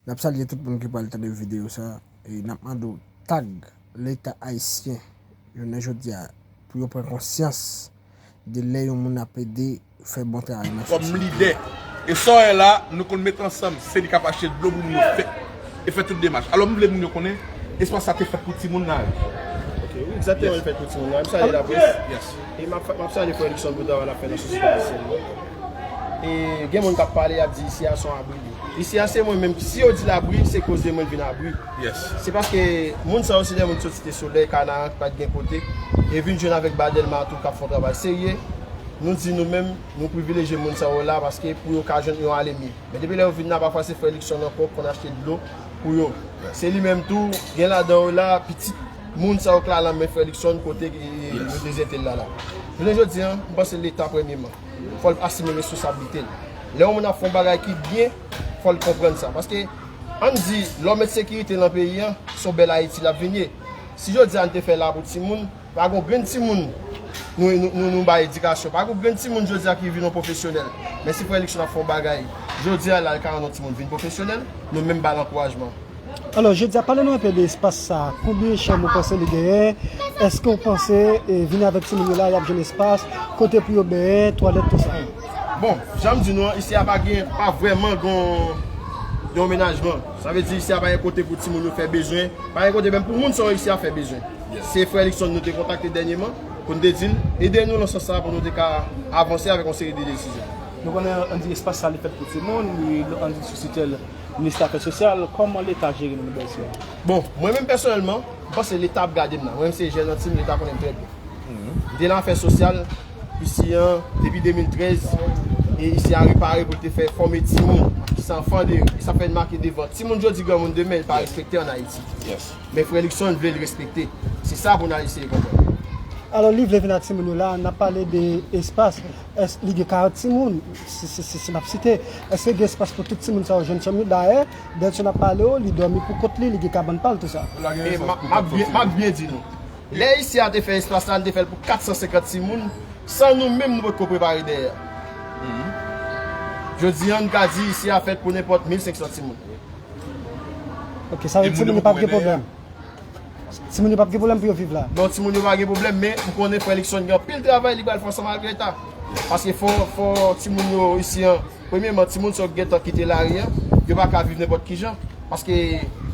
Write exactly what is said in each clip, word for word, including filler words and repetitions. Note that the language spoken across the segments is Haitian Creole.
N ap salye tout moun ki pral tande videyo sa a, e n ap mande w tag Leta ayisyen jounen jodi a pou yo pran konsyans de lè yon moun ap ede fè bon travay nan sosyete. Kòm lidè. E sa w wè la, nou konn met ansanm, se li k ap achte dlo pou moun yo fè, e fè tout demach. Alò, m vle moun yo konnen, espas sa te fèt pou timoun nan. Ok, wi, egzakteman, li fèt pou timoun nan. M salye laprès. Yes. E m ap, m ap salye frè Luckson pou travay l ap fè nan sosyete ayisyèn nan. E gen moun k ap pale, y ap di isi a se yon abri li. Isi a se mwen menm, si yo di labri, se koz de mwen vin abri. Yes. Se paske moun sa yo se de moun soti Site Solèy, Kanaran, ki pa t gen kote, e vin jwenn avèk Badelma tou k ap fè yon travay serye. Nou di nou menm, nou privilejye moun sa yo la paske pou yo ka jwenn yon ale mye. Men depi lè yo vin la, pafwa se frè Luckson ankò k konn achte dlo pou yo. Se li menm tou, gen ladan yo la, pitit moun sa yo k la nan men frè Luckson kote e, e, yo dezète l la la. Jounen jodi a, m panse Leta premyeman, fò l asime responsablite l. Lè yon moun ap fè yon bagay ki byen, fò l konprann sa. Paske, ann di, lè w met sekirite nan peyi a, se yon bèl Ayiti l ap vin ye. Si jodi a n te fè la pou timoun, pa gen yon grenn timoun nou, nou, nou, nou bay edikasyon. Pa gen yon grenn timoun jodi a ki vin yon pwofesyonèl. Men si frè Luckson ap fè yon bagay, jodi a la, l ka rann yon timoun vin pwofesyonèl, nou menm ba l ankourajman. Alò, jodi a, pale nou enpe de espas sa a. Konbyen chanm ou panse li genyen? Èske w panse, e, vini avèk timoun yo la, y ap jwenn espas, kote pou yo benyen, twalèt, tou sa? Bon, jan m di nou an, isi a pa gen, pa vrèman gen yon menajman. Sa vle di, isi a pa gen kote pou timoun yo fè bezwen, pa gen kote menm pou moun sa yo isi a fè bezwen. Se frè Luckson nou te kontakte dènyèman, pou n te di l, ede nou nan sans sa a pou nou te ka avanse avèk yon seri de desizyon. Nou konnen, ann di, espas sa li fèt pou timoun, li, ann di, sou sitèl Ministè Afè Sosyal, kòman Leta jere nan bagay sa? Bon, mwen menm pèsonèlman, m panse Leta ap gade m la. Mwen menm se jèn an tim, Leta konnen m trè byen. M te nan afè sosyal isi an depi de mil trèz, e isi a repare pou l te fè fòme timoun ki se anfan de ri. E sa fè n make devan. Timoun jodi, granmoun demen, l pa respekte ann Ayiti. Men frè Luckson vle l respekte. Se sa pou n al eseye konprann. Alò, li vle vin ak timoun yo la, n ap pale de espas. Èske li gen karant timoun, si, si, si, si n ap site, èske gen espas pou tout timoun sa yo, jèn chanm yo? Dayè, dèyè n ap pale yo, li dòmi pou kont li, li gen kabann pa l, tou sa. E m ap, m ap byen, m ap byen di nou. Lè isi a te fè espas la, n te fè l pou kat san senkant timoun, san nou menm nou potko prepare dèyè a. Jodi a, n ka di isi a fèt pou nenpòt mil senk san timoun. Ok, sa vle di timoun yo p ap gen pwoblèm. Timoun yo p ap gen pwoblèm pou yo viv la. Non, timoun yo pa gen pwoblèm, men m konnen frè Luckson gen anpil travay li pral fè ansanm avèk Leta. Paske fò, fò timoun yo isi an, premyeman, timoun sa yo gentan kite lari an, yo pa ka viv nenpòt ki jan. Paske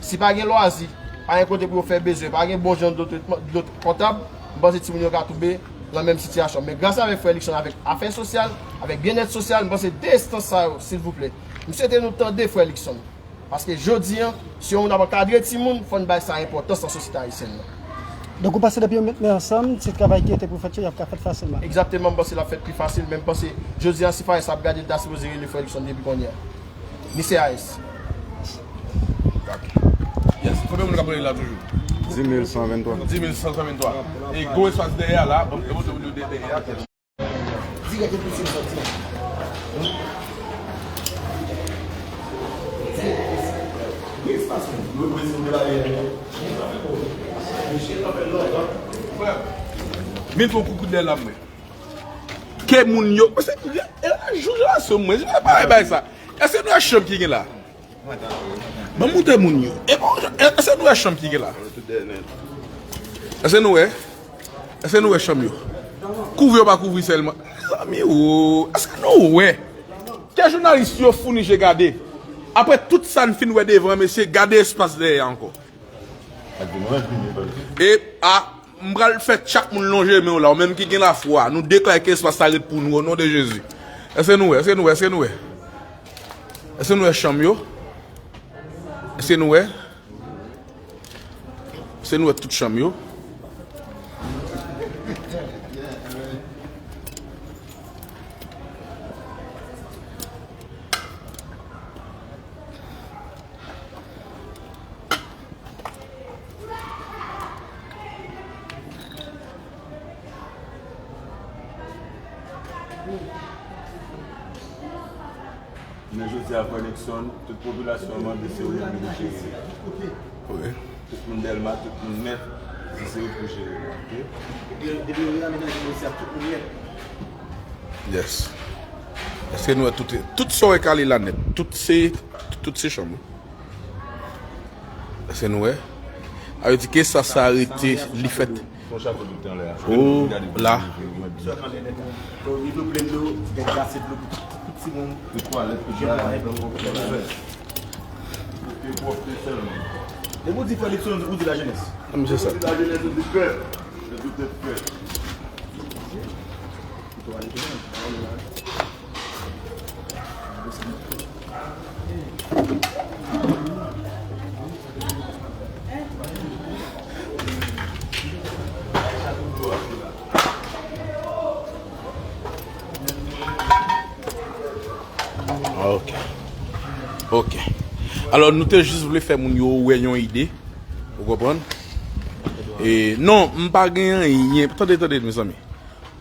si pa gen lwazi, pa gen kote pou yo fè bezwen, pa gen bon jan dlo tretman, dlo potab, m panse timoun yo ka tonbe nan menm sitiyasyon. Men gras avèk frè Luckson, avèk afè sosyal, avèk byennèt sosyal, m panse de enstans sa yo, silvouplè, m swete nou tande frè Luckson. Paske jodi a, si yon moun ap ankadre timoun, fò n bay sa enpòtans nan sosyete ayisyèn nan. Donk, ou panse depi yo met men ansanm, ti travay ki rete pou fèt yo, y ap ka fèt fasilman? Egzakteman, m panse l ap fèt pi fasil, men m panse jodi a, si Faes ap gade, l ta sipoze rele frè Luckson depi kounye a. Misye A S. Yes, konbyen moun k ap rele la toujou? Dis mil san venntwa. Dis mil san venntwa. E gwo espas dèyè a la, ban m te montre w de dèyè a. Dirèk epi se sòti. Gen espas menm. Mwen, mwen, si w te pale, men fè yon koukou dèyè la, mwen. Ke moun yo, paske, e, jou, jou la sou mwen, je pa bay sa. Èske nou wè chanm ki gen la? Ban m montre moun yo. E bon, e, èske nou wè chanm ki gen la? Èske nou wè? Èske nou wè chanm yo? Kouvri yo pa kouvri sèlman. Mezanmi, o, èske nou wè? Ke jounalis yo founi je gade. Apre tout sa n fin wè devan, mesye, gade espas dèyè a ankò. E a, m pral fè chak moun lonje men w la, ou menm ki gen lafwa, nou deklare ke espas sa ret pou nou, o non de Jezi. Èske nou wè? Èske nou wè? Èske nou wè? Èske nou wè chanm yo? Èske nou wè? Èske nou wè tout chanm yo? Men jodi a, frè Nixon, tout popilasyon an mande se ou menm ki pou jere. Wi. Tout moun Dèlma, tout moun nèt, se, se ou pou jere, oke? Epi, epi yo reamenaje jodi a, tout moun nèt. Yes. Èske nou wè tout, tout sa w wè kale la nèt? Tout se, tout se chanm, wi. Èske nou wè? Sa vle di ke sa, sa rete, li fèt. O, la. Depi w di fè leksyon, ou di lajenès. Ah, men se sa. Ok. Ok. Alò, nou te jis vle fè moun yo wè yon ide. Ou konprann? E, non, m pa gen anyen. Tande, tande, mezanmi.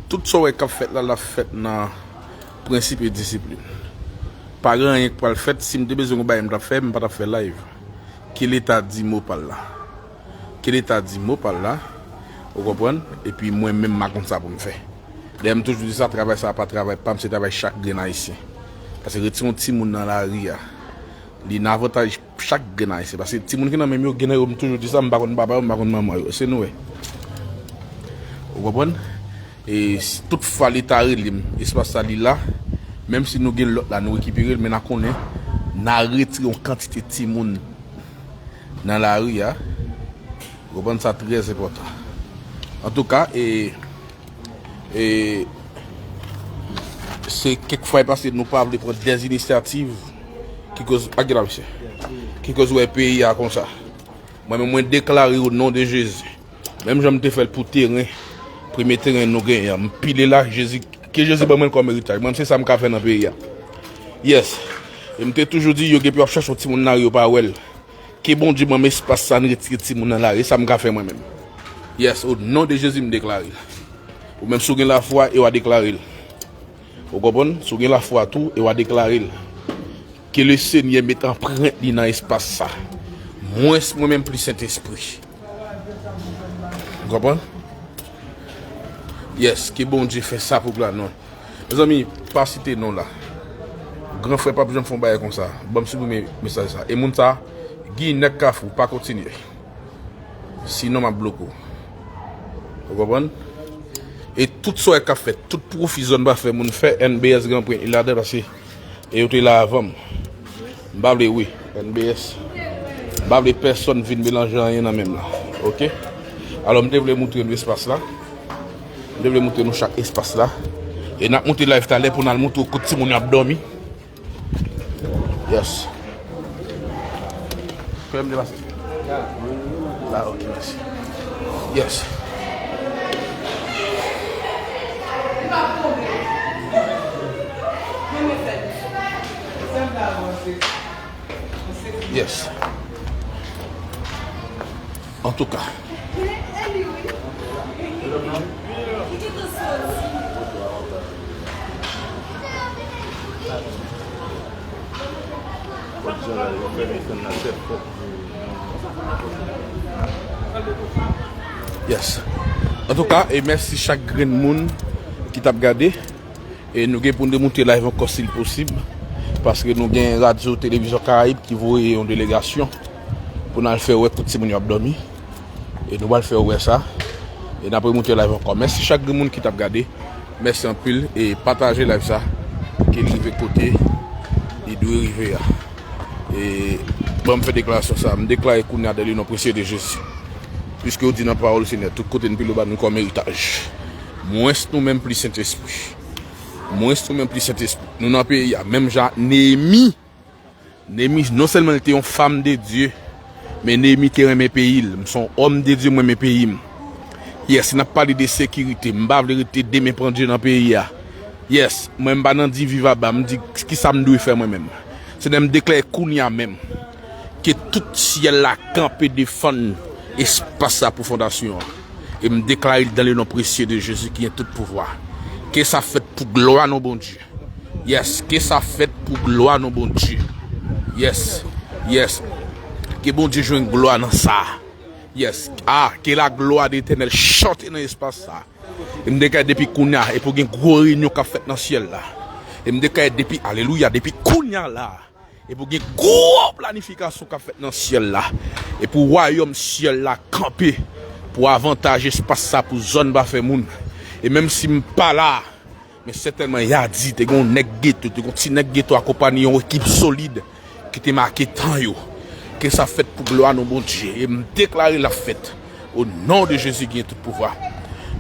Tout sa w wè k ap fèt la, l ap fèt nan prensip e disiplin. Pa gen anyen k pral fèt. Si m te bezwen yon bagay, m t ap fè, m pa t ap fè live. Ke Leta di mo pa l la. Ke Leta di mo pa l la. Ou konprann? Epi mwen menm, m pa konn sa pou m fè. Dayè, m toujou di sa, travay sa a pa travay pa m, se travay chak grenn Ayisyen. Paske retire yon timoun nan lari a, li nan avantaj chak grenn Ayisyen. Paske timoun ki nan men m yo, gen nan yo, m toujou di sa, m pa konn papa yo, m pa konn manman yo. Èske nou wè? Ou konprann? E si tout fwa Leta rele m, espas sa li la, menm si nou gen lòt la, nou rekipere l, men n a konnen, n a retire yon kantite timoun nan lari a. Ou konprann, sa trè enpòtan. Antouka, e, e, se kèk fwa pase nou pa vle pran dèz inisyativ ki koz, pa gen la, mesye, ki koz wè peyi a konsa. Mwen menm, mwen deklare o non de Jezi. Menm jan m te fè l pou teren, premye teren nou genyen an, m pile la, Jezi, ke Jezi ban mwen l kòm eritaj. Mwen, se sa m ka fè nan peyi a. Yes. E m te toujou di, yo gen pou y ap chache yon timoun nan lari, yo pa wè l. Ke Bondye ban m espas sa, n retire timoun nan lari, e sa m ka fè mwen menm. Yes, o non de Jezi, m deklare l. Ou menm, si w gen lafwa, e w a deklare l. Ou konprann? Si w gen lafwa tou, e w a deklare l. Ke Lesenyè met anprent li nan espas sa. Mwens mwen menm, plis Sentespri. Ou konprann? Yes, ke Bondye fè sa pou glwa non. Mezanmi, pa site non la. Gran frè p ap janm fè yon bagay konsa. Ban m siprime mesaj sa. E moun sa, Guy nèg Kafou, pa kontinye. Sinon, m ap bloke w. Ou konprann? E tout sa w wè k ap fèt, tout pwofi zòn pa fè moun fè, N B S gen anprent li ladan, paske e yo te la avan m. M pa vle, wi, N B S. M pa vle pèsonn vin melanje anyen nan men m la. Oke? Alò, m te vle moutre nou espas la. M te vle moutre nou chak espas la. E n ap monte live talè pou n al moutre w kot timoun yo ap dòmi. Yes. Kòman m te pase? Ah, ok, mèsi. Yes. Yes. Antouka. Yes. Antouka, e mèsi chak grenn moun ki t ap gade. E nou gen pou n remoute live ankò si l posib, paske nou gen Radyo Televizyon Karayib ki voye yon delegasyon pou n al fè wè kot timoun yo ap dòmi. E nou pral fè wè sa. E n ap remoute live ankò. Mèsi chak grenn moun ki t ap gade. Mèsi anpil. E pataje live sa. Ke l rive kote li dwe rive a. E ban m fè deklarasyon sa. M deklare kounye a, dans le nom précieux de Jésus. Piske w di nan pawòl Senyè, tout kote n pile w ba nou kòm eritaj. Mwens nou menm, plis Sentespri. Mwens nou menm, plis Sentespri. Nou nan peyi a, menm jan ak Neyemi. Neyemi, non sèlman li te yon fanm de Dye, men Neyemi te renmen peyi l. M se yon òm de Dye, mwen renmen peyi m. Yes, n ap pale de sekirite. M pa vle rete de men pandje nan peyi a. Yes, mwen m pa nan di viv aba, m di kisa m dwe fè mwen menm. Se lè m deklare kounye a menm ke tout syèl la kanpe defann espas sa pou fondasyon an. E m deklare l dans le nom précieux de Jésus qui a tout pouvoir. Ke sa fèt pou glwa non Bondye. Yes, ke sa fèt pou glwa non Bondye. Yes, yes. Ke Bondye jwenn glwa nan sa. Yes. Ah, que la gloire de l'Éternel chante nan espas sa. E m deklare depi kounye a, e pou gen gwo reyinyon k ap fèt nan syèl la. E m deklare depi, alelouya, depi kounye a la. E pou gen gwo planifikasyon k ap fèt nan syèl la. E pou wayòm syèl la kanpe. Pou avantaj espas sa, pou zòn pa fè moun. E menm si m pa la, men sètènman Yadi te gen yon nèg geto, te gen yon ti nèg geto akonpanye yon ekip solid ki te make tan yo. Ke sa fèt pou glwa non Bondye. E m deklare l ap fèt. O non de Jezi ki gen tout pouvwa.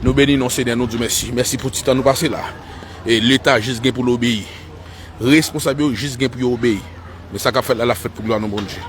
Nou beni non Senyè, nou di w mèsi. Mèsi pou ti tan nou pase la. E Leta jis gen pou l obeyi. Responsab yo jis gen pou yo obeyi. Men sa k ap fèt la, l ap fèt pou glwa non Bondye.